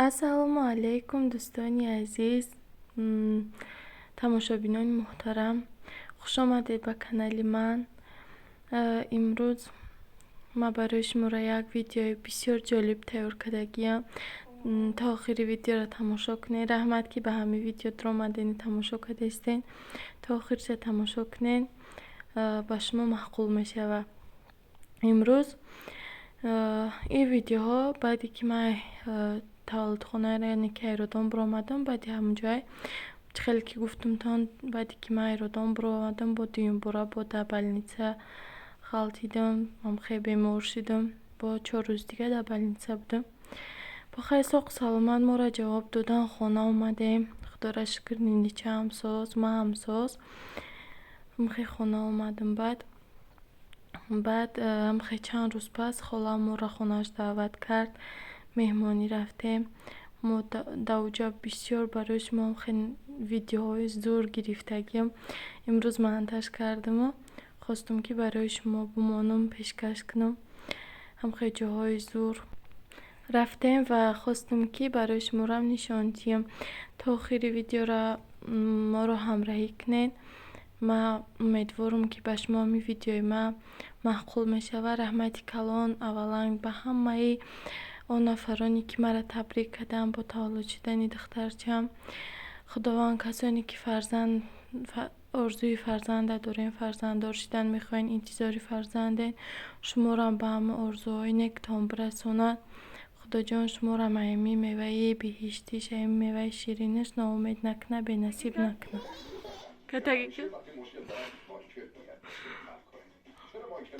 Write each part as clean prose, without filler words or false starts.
Ассалому алайкум, дӯстони азиз, тамошобинони муҳтарам, хуш омадед ба канали ман. Имрӯз ман барои шуморо як видеои бисёр ҷолиб тайёр кардагиам. То охири видеоро тамошо кунед. Раҳмат, ки ба ҳамин видео даромадену тамошо кардастен. То охириша тамошо кунед, ба шумо маъқул мешавад. Имрӯз ин видеоҳо баъде ки ман таваллудхонаро, яъне ки айродон биромадам, баъди ҳамон ҷой чӣ хеле ки гуфтумтон, баъде ки ман айродон биромадам, бо дуюмбора бо дар больница ғалтидам, хеле бемор шудам, бо 4 рӯз дига дар больница будам. Бо хайр, соқу саломат моро ҷавоб додан, хона омадем. Худоро шукр, ниничаам соз, маам соз. Хеле хона омадам. Баъд хеле чанд рӯз пас холаам моро хонааш даъват кард, меҳмонӣ рафтем. Мо дар оҷа бисёр барои шумо хеле видеоҳои зур гирифтагиам. Имрӯз монтаж кардаму хостум, ки барои шумо бимонам, пешкаш кунам. Ҳам хеле ҷоҳои зур рафтем ва хостум, ки барои шуморам нишон диҳам. То охири видеоро моро ҳамроҳӣ кунед. Ман умедворам, ки ба шумо ҳамин видеои ман маъқул мешавад. Раҳмати калон аввалан ба ҳамаи он нафароне, ки маро табрик карданд бо таваллуд шудани духтарчаам. Худованд касоне, ки фарзанд орзуи фарзанда дорем, фарзанддор шудан мехоҳед, интизори фарзандед, шуморам ба ҳама орзуҳои нектон бирасонад. Худоҷон шуморам ҳамин меваи биҳиштиш, ҳамин меваи ширинаш ноумед накунад, бенасиб накунад.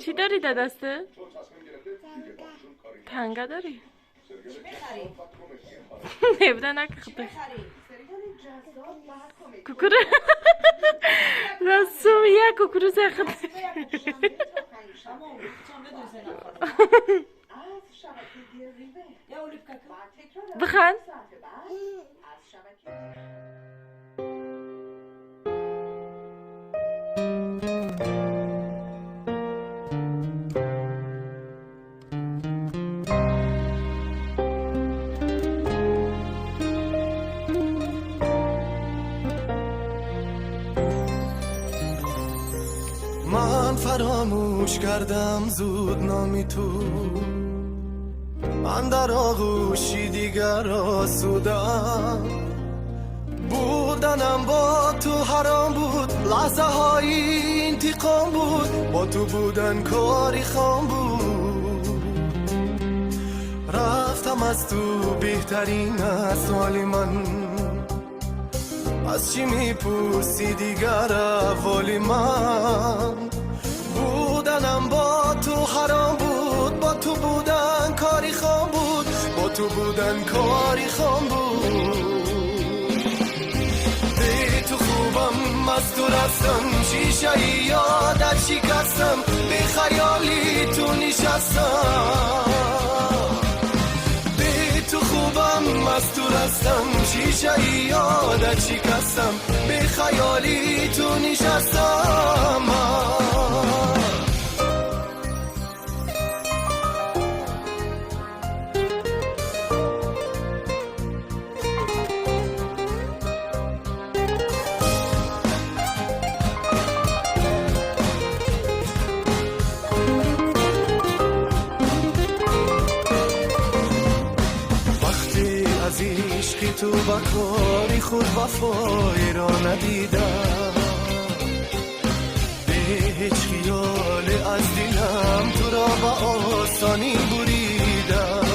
Чӣ дорӣ дар дастат? Танга дорӣ? Небуда накахта. Кукур расум як кукуруза хад. Биханд. من فراموش کردم زود نامی تو، من در آغوشی دیگر آسودم. بودنم با تو حرام بود، لحظه های انتقام بود، با تو بودن کاری خام بود. رفتم از تو بهترین از حال من، از چی میپرسی دیگر احوال من؟ بودنم با تو حرام بود، با تو بودن کاری خام بود، با تو بودن کاری خام بود. بی تو خوبم، از تو رفتم، شیشه ای یادت شکستم، به خیالی تو نشستم. بی تو خوبم، از تو رفتم، شیشه ای یادت شکستم، به خیالی تو نشستم. وقتی از عشق تو با کاری خود وفایی را ندیدم، به هیچ خیال از دلم تو را با آسانی بریدم.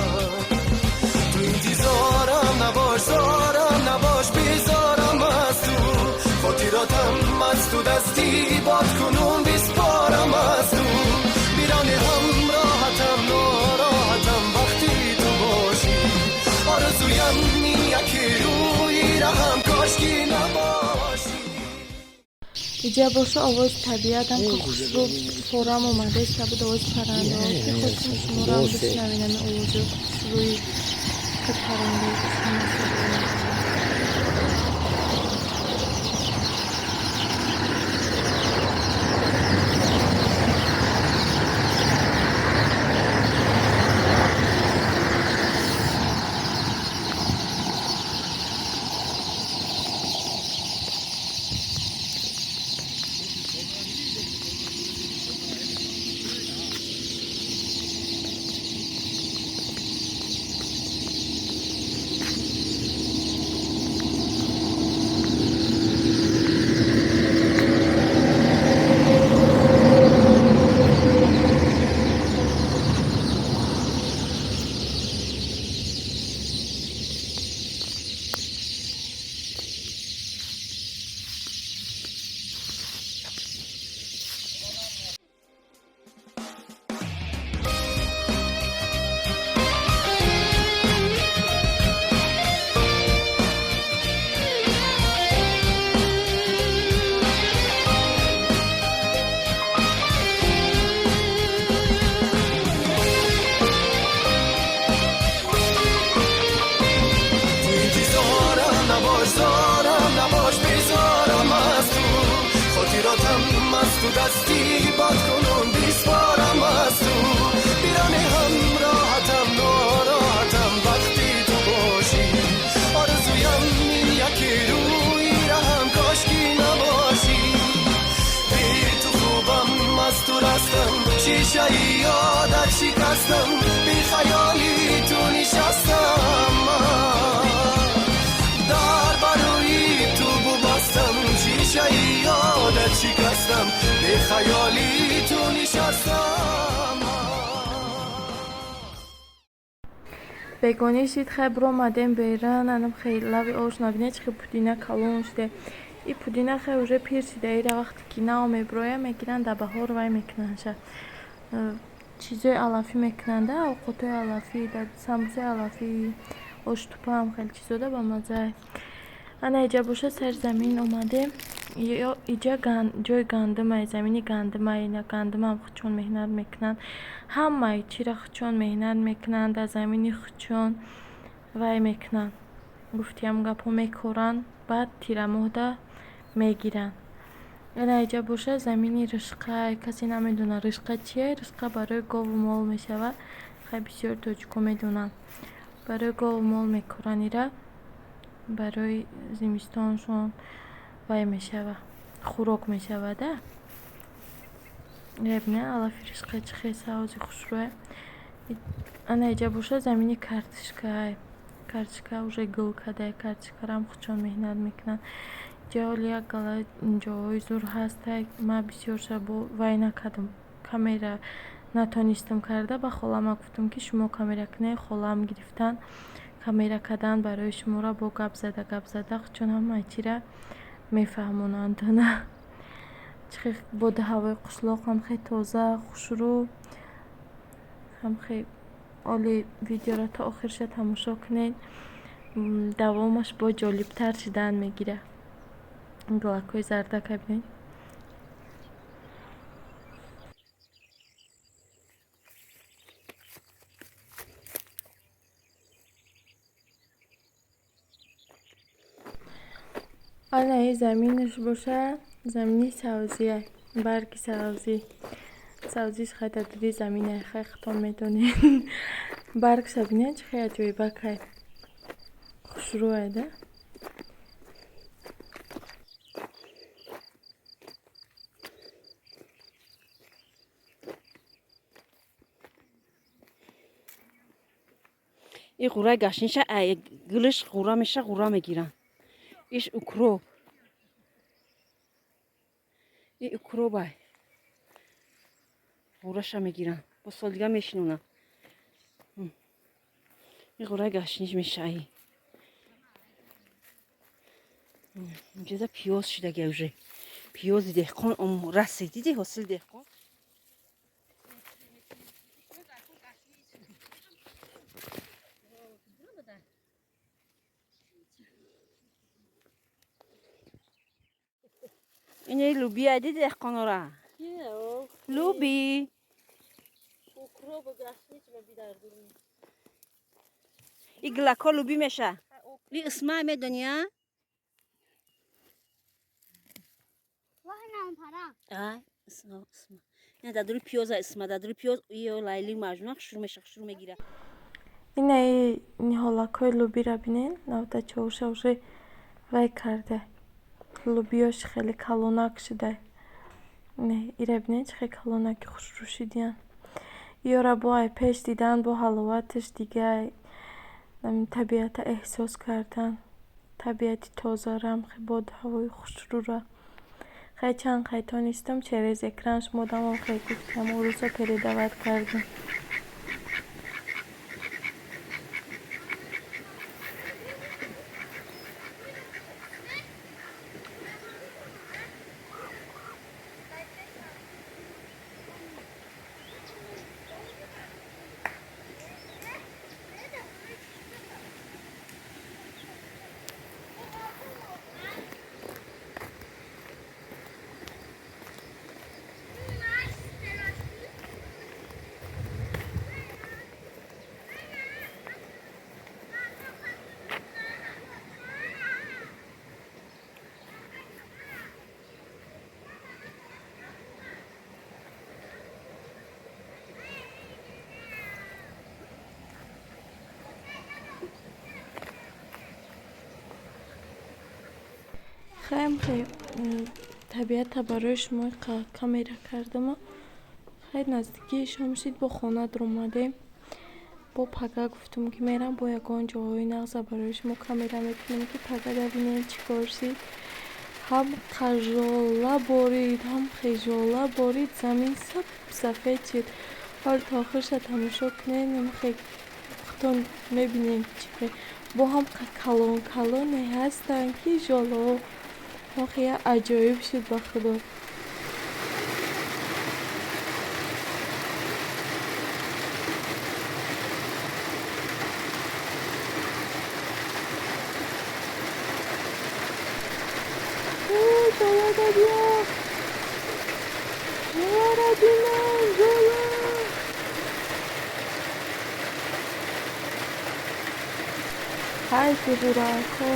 تو انتظارم نباش، زارم نباش، بیزارم از تو، خاطراتم از تو دستی باد کنون بسپارم از تو. بیران هم راحتم ناراحتم وقتی تو باشی، آرزویم یکی روی رهم کاشکی نباشی. Иҷа боша, овози табиатам ки хушрӯ форам омадаиста буд, овози паррандаҳо, ки хостум шуморам бишнавед ҳамин овози хушрӯи ки паррандаи хушрӯ. аз ту дасти бод кунун биспорам аз ту бироне ҳам роҳатам нороҳатам вақти ту бошӣ орзуям яке рӯи раҳам кошки набошӣ бе ту хубам аз ту растам шишаи ёдат шикастам бехаёли ту нишастам дар барои ту бубастам шишаи ёдат шикастам бехаёли ту нишастам. Бегонӣ шид, хай биромадем берун, анам хеле лави ош набинед, чӣ хел пудина калон шуде. И пудина хай уже пир шида, ира вақте ки нав мебирояд, мегиранд, дар баҳор вай мекунандша. Чизои алафӣ мекунанда, овқотҳои алафӣ, самбусаи алафӣ, оштупа ҳам хеле чизода ба маззае. Ана иҷа бошад, сари замин омадем. Иҷа ҷои гандумае, замини гандумае. Ина гандумам хучон меҳнат мекунанд. Ҳамаи чира хучон меҳнат мекунанд, дар замини хучон вай мекунанд. Гуфтиам гапҳо мекоранд, баъд тирамоҳда мегиранд. Ана иҷа бошад замини ришқа. Касе намедонад ришқа чие? Ришқа барои гову мол мешавад. Хай бисёр тоҷико медонанд. Барои гову мол мекоранд ира. Барои зимистоншон вай мешавад, хӯрок мешавада. Ира бинед, алафи ришқа чӣ хел савзи хушрӯе. Ана иҷа бошад замини картишкае. Картишка уже гул кардае, картишкараам хучон меҳнат мекунанд. Иҷа ҳоли як гала ҷоҳои зур ҳастае. Ман бисёрша бо вай накардам, камера натонистам карда, ба холама гуфтам, ки шумо камера кунед. Холаам гирифтан, камера кардан барои шуморо, бо гап зада гап зада хучон ҳамаи чира мефаҳмонанд. На чӣ хел боду ҳавои қишлоқ ҳам хел тоза, хушрӯ, ҳам хел оли. Видеоро то охирша тамошо кунед, давомаш бо ҷолибтар шудан мегирад. Гулакҳои зардака бинед. Ана и заминаш бошад, замини савзие, барги савзӣ. Савзиш хай дар дури замине, хай худтон медонед. Баргша бинед, чӣ хел аҷоибакай, хушрӯе да. И ғураи гаштниша, ай гулиш ғура меша, ғура мегиранд. Иш укроп, и укробай, ғураша мегиранд, бо сол дига мешинонанд. И ғураи гаштниш меша. Ай инҷода пиёз шидаги, уже пиёзи деҳқон расид, диди, ҳосили деҳқон. Ине лубия, диди, деҳқонора луби. И гилакҳо луби меша. И исма медони, а? Ай исма, исма ина дар дури пиёза, исма дар дури пиёз. Ё лайли маҷнун хушрӯ меша, хушрӯ мегира. Инаи ниҳолакҳои лубира бинед, навда чорша уже вай карда, лубиёш хеле калонак шуда. Ира бинед, чӣ хел калонаки хушрӯ шидиянд. Ёра бо ай пеш дидан бо ҳаловаташ дига, табиата эҳсос кардан, табиати тозара, боду ҳавои хушрӯра. Хай чанд хай тонистам, через экран шумо дамон хел гуфтам, урусо передавать кардем. Хайм хе табиата барои шумо камера кардама. Хай, наздикии шом шид, бо хона дуромадем. Бо пага гуфтум, ки мерам, бо ягон ҷоҳои нағза барои шумо камера мекунем, ки пага бинем чӣ кор шид. Ҳам қажола борид, ҳам хежола борид, замин сап сафед шид. Ҳол то охирша тамошо кунед, хе худтон мебинем, чӣ хел. Бо ҳам калон калоне ҳастанд, ки жолаҳо охи як аҷоиб шуд, ба худо. Жола биё, жолара бинам, жола. Ҳайфи ғӯракҳо,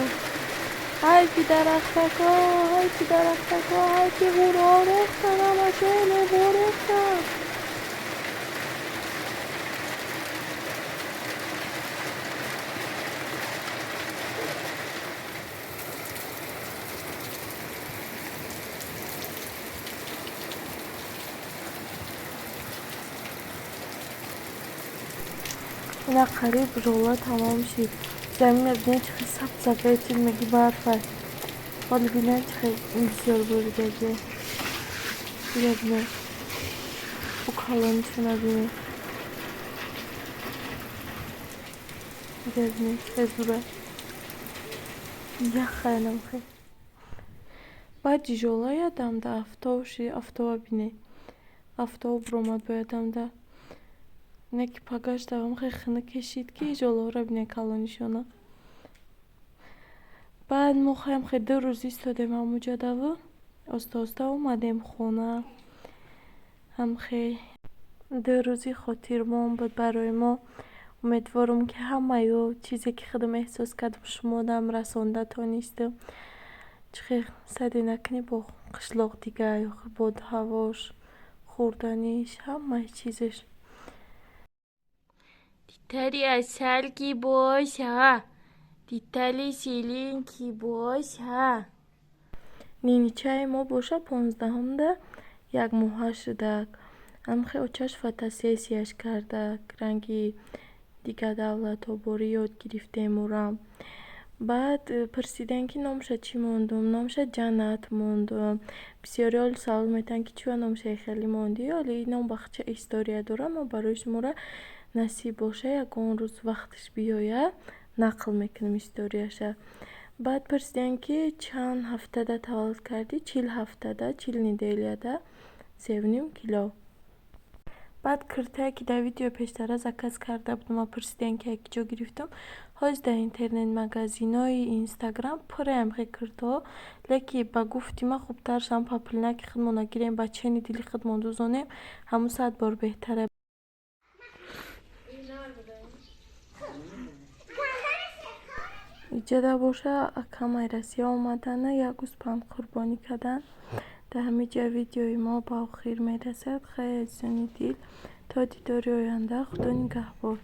ҳайфи дарахтакҳо, ҳайфи дарахтакҳо, ҳайфи ғӯраҳо, рехтан ҳамашон, рехтан. Ина қариб жола тамом шид. Замина бинед, чӣ хел саб сафед шид, меги барфа. Ҳоли бинед, чӣ хел бисёр боридагия. Ина бинед, бу калонишона бинед. Ина бинед, чӣ хел зура яхаянам хел. Баъди жола ядамда афтоб шид. Афтоб бинед, афтоб буромад бо ядамда. Не ки пагаш давам хел хунук кешид, ки жолаҳоро бинед, калонишона. Баъд мо хаем хел 2 рӯз истодем ҳамуҷадаву оста оста омадем хона. Ҳамхел 2 рӯзи хотирмон буд барои мо. Умедворам, ки ҳамаё чизе, ки худам эҳсос кардам, шумодам расонда тонистам. Чӣ хел саде накунӣ, бо қишлоқ дига, боду ҳавош, хӯрданиш, ҳамаи чизеш. Дитари асал ки боша, дитали ширин ки боша. Ниничаи мо боша 15-умда якмоҳа шудак. Ҳамхел очаш фотосессияш кардак, ранги дигар давлатҳо борӣ ёд гирифтем урам. Баъд пурсидем, ки номша чӣ мондум. Номша Ҷаннат мондум. Бисёриҳо савол метиҳанд, ки чӯя номша хеле мондӣ. Ҳоли ин ном бахча история дорад. Ман барои шуморо, насиб боша, ягон рӯз вақташ биёяд, нақл мекунам историяша. Баъд пурсидем, ки чанд ҳафтада таваллуд кардӣ. 40 ҳафтада, 40 неделяда, 3,5 кило. Баъд киртае, ки дар видеои пештара заказ карда будам ва пурсидем, ки як ҷо гирифтам. Ҳозир дар интернет-магазинҳои Инстаграм пурраям хел киртаҳо, лекин ба гуфти ман, хубтараш ҳам папилнаки худмона гирем, ба чени дили худмон дӯзонем, ҳамун сад бор беҳтара. Иҷода боша, акамай Россия омадана, як гӯспанд қурбонӣ карданд. Дар ҳамин ҷо видеои мо ба охир мерасад. Хайр, азизони дил, то дидори оянда, худо нигаҳбон.